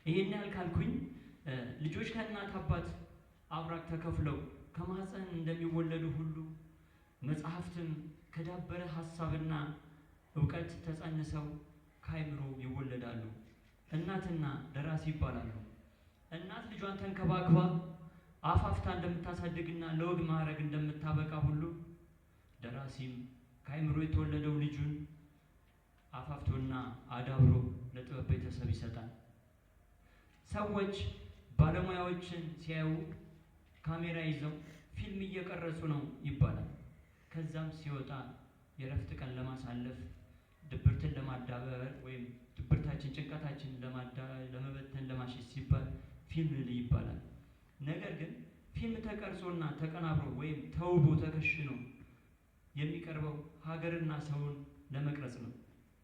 ይሄን ያህል ካልኩኝ፣ ልጆች ከእናት አባት አብራክ ተከፍለው ከማህፀን እንደሚወለዱ ሁሉ መጽሐፍትም ከዳበረ ሀሳብና እውቀት ተጸንሰው ከአይምሮ ይወለዳሉ። እናትና ደራሲ ይባላሉ። እናት ልጇን ተንከባክባ አፋፍታ እንደምታሳድግና ለወግ ማዕረግ እንደምታበቃ ሁሉ ደራሲም ከአይምሮ የተወለደው ልጁን አፋፍቶና አዳብሮ ለጥበብ ቤተሰብ ይሰጣል። ሰዎች ባለሙያዎችን ሲያዩ ካሜራ ይዘው ፊልም እየቀረጹ ነው ይባላል። ከዛም ሲወጣ የእረፍት ቀን ለማሳለፍ፣ ድብርትን ለማዳበር ወይም ድብርታችን ጭንቀታችን ለመበተን፣ ለማሸሽ ሲባል ፊልም ይባላል። ነገር ግን ፊልም ተቀርጾና ተቀናብሮ ወይም ተውቦ ተከሽኖ የሚቀርበው ሀገርና ሰውን ለመቅረጽ ነው።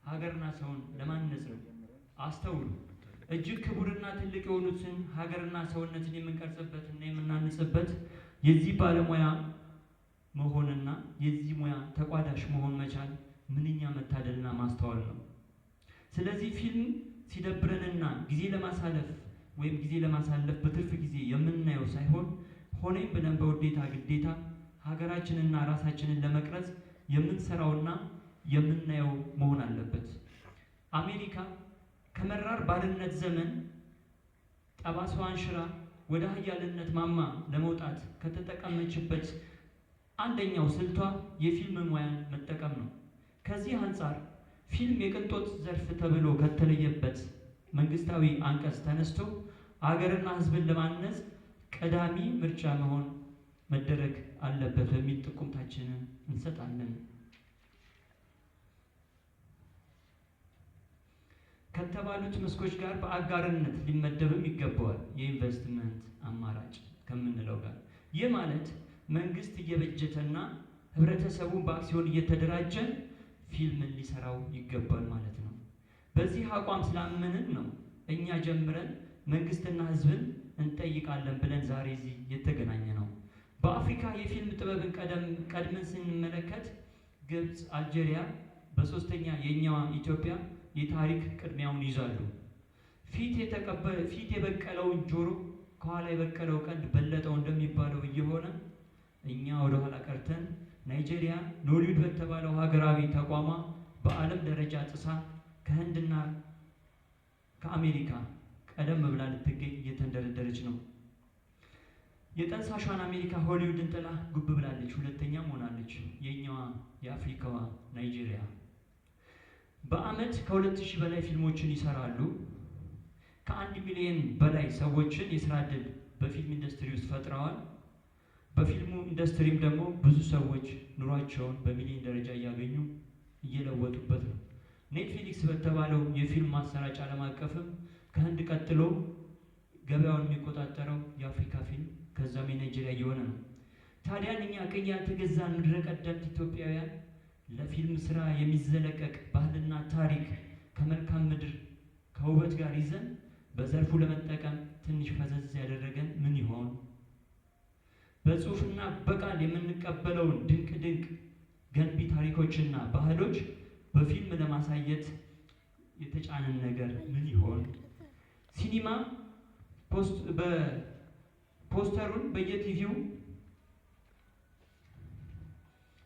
ሀገርና ሰውን ለማነጽ ነው። አስተውሉ። እጅግ ክቡርና ትልቅ የሆኑትን ሀገርና ሰውነትን የምንቀርጽበትና የምናንጽበት የዚህ ባለሙያ መሆንና የዚህ ሙያ ተቋዳሽ መሆን መቻል ምንኛ መታደልና ማስተዋል ነው። ስለዚህ ፊልም ሲደብረንና ጊዜ ለማሳለፍ ወይም ጊዜ ለማሳለፍ በትርፍ ጊዜ የምናየው ሳይሆን ሆነም ብለን በውዴታ ግዴታ ሀገራችንና ራሳችንን ለመቅረጽ የምንሰራውና የምናየው መሆን አለበት። አሜሪካ ከመራር ባርነት ዘመን ጠባሳዋን ሽራ ወደ ሀያልነት ማማ ለመውጣት ከተጠቀመችበት አንደኛው ስልቷ የፊልም ሙያን መጠቀም ነው። ከዚህ አንጻር ፊልም የቅንጦት ዘርፍ ተብሎ ከተለየበት መንግስታዊ አንቀጽ ተነስቶ አገርና ሕዝብን ለማነጽ ቀዳሚ ምርጫ መሆን መደረግ አለበት በሚል ጥቁምታችንን እንሰጣለን። ከተባሉት መስኮች ጋር በአጋርነት ሊመደብም ይገባዋል፣ የኢንቨስትመንት አማራጭ ከምንለው ጋር። ይህ ማለት መንግስት እየበጀተና ህብረተሰቡን በአክሲዮን እየተደራጀ ፊልምን ሊሰራው ይገባል ማለት ነው። በዚህ አቋም ስላመንን ነው እኛ ጀምረን መንግስትና ህዝብን እንጠይቃለን ብለን ዛሬ እዚህ የተገናኘ ነው። በአፍሪካ የፊልም ጥበብን ቀድመን ስንመለከት ግብፅ፣ አልጄሪያ፣ በሶስተኛ የኛዋ ኢትዮጵያ የታሪክ ቅድሚያውን ይዛሉ። ፊት የበቀለውን ጆሮ ከኋላ የበቀለው ቀንድ በለጠው እንደሚባለው እየሆነ እኛ ወደ ኋላ ቀርተን ናይጄሪያ ኖሊውድ በተባለው ሀገራዊ ተቋሟ በዓለም ደረጃ ጥሳ ከህንድና ከአሜሪካ ቀደም ብላ ልትገኝ እየተንደረደረች ነው። የጠንሳሿን አሜሪካ ሆሊውድን ጥላ ጉብ ብላለች፣ ሁለተኛም ሆናለች። የኛዋ የአፍሪካዋ ናይጄሪያ በአመት ከ2000 በላይ ፊልሞችን ይሰራሉ። ከ1 ሚሊዮን በላይ ሰዎችን የስራ እድል በፊልም ኢንዱስትሪ ውስጥ ፈጥረዋል። በፊልሙ ኢንዱስትሪም ደግሞ ብዙ ሰዎች ኑሯቸውን በሚሊዮን ደረጃ እያገኙ እየለወጡበት ነው። ኔትፍሊክስ በተባለው የፊልም ማሰራጫ ዓለም አቀፍም ከህንድ ቀጥሎ ገበያውን የሚቆጣጠረው የአፍሪካ ፊልም ከዛም የናይጄሪያ እየሆነ ነው። ታዲያን እኛ ቅኝ ያልተገዛን ምድረ ቀደምት ኢትዮጵያውያን ለፊልም ስራ የሚዘለቀቅ ባህልና ታሪክ ከመልካም ምድር ከውበት ጋር ይዘን በዘርፉ ለመጠቀም ትንሽ ፈዘዝ ያደረገን ምን ይሆን? በጽሁፍና በቃል የምንቀበለውን ድንቅ ድንቅ ገንቢ ታሪኮችና ባህሎች በፊልም ለማሳየት የተጫነን ነገር ምን ይሆን? ሲኒማ በፖስተሩን በየቲቪው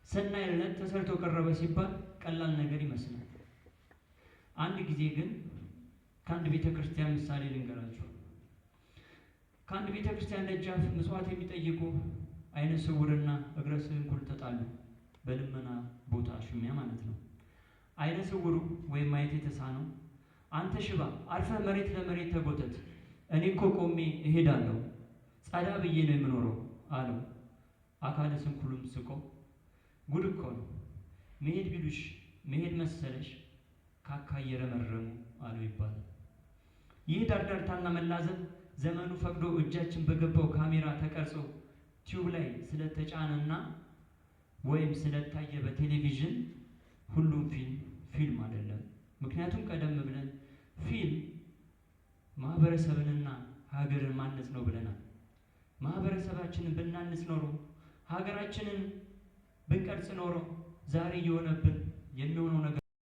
ስናይለት ተሰርቶ ቀረበ ሲባል ቀላል ነገር ይመስላል። አንድ ጊዜ ግን ከአንድ ቤተ ክርስቲያን ምሳሌ ልንገራችሁ። ከአንድ ቤተ ክርስቲያን ደጃፍ ምጽዋት የሚጠይቁ አይነ ስውርና እግረ ስንኩል ተጣሉ። በልመና ቦታ ሽሚያ ማለት ነው። አይነ ስውሩ ወይም ማየት የተሳነው፣ "አንተ ሽባ፣ አርፈህ መሬት ለመሬት ተጎተት፣ እኔ እኮ ቆሜ እሄዳለሁ፣ ጸዳ ብዬ ነው የምኖረው" አለው። አካለ ስንኩሉም ስቆ "ጉድ እኮ ነው፣ መሄድ ቢሉሽ መሄድ መሰለሽ፣ ካካ እየረመረሙ" አለው ይባላል። ይህ ዳርዳርታና መላዘብ ዘመኑ ፈቅዶ እጃችን በገባው ካሜራ ተቀርጾ ቲዩብ ላይ ስለተጫነና ወይም ስለታየ በቴሌቪዥን ሁሉም ፊልም ፊልም አይደለም። ምክንያቱም ቀደም ብለን ፊልም ማህበረሰብንና ሀገርን ማነጽ ነው ብለናል። ማህበረሰባችንን ብናንጽ ኖሮ፣ ሀገራችንን ብንቀርጽ ኖሮ ዛሬ እየሆነብን የሚሆነው ነገር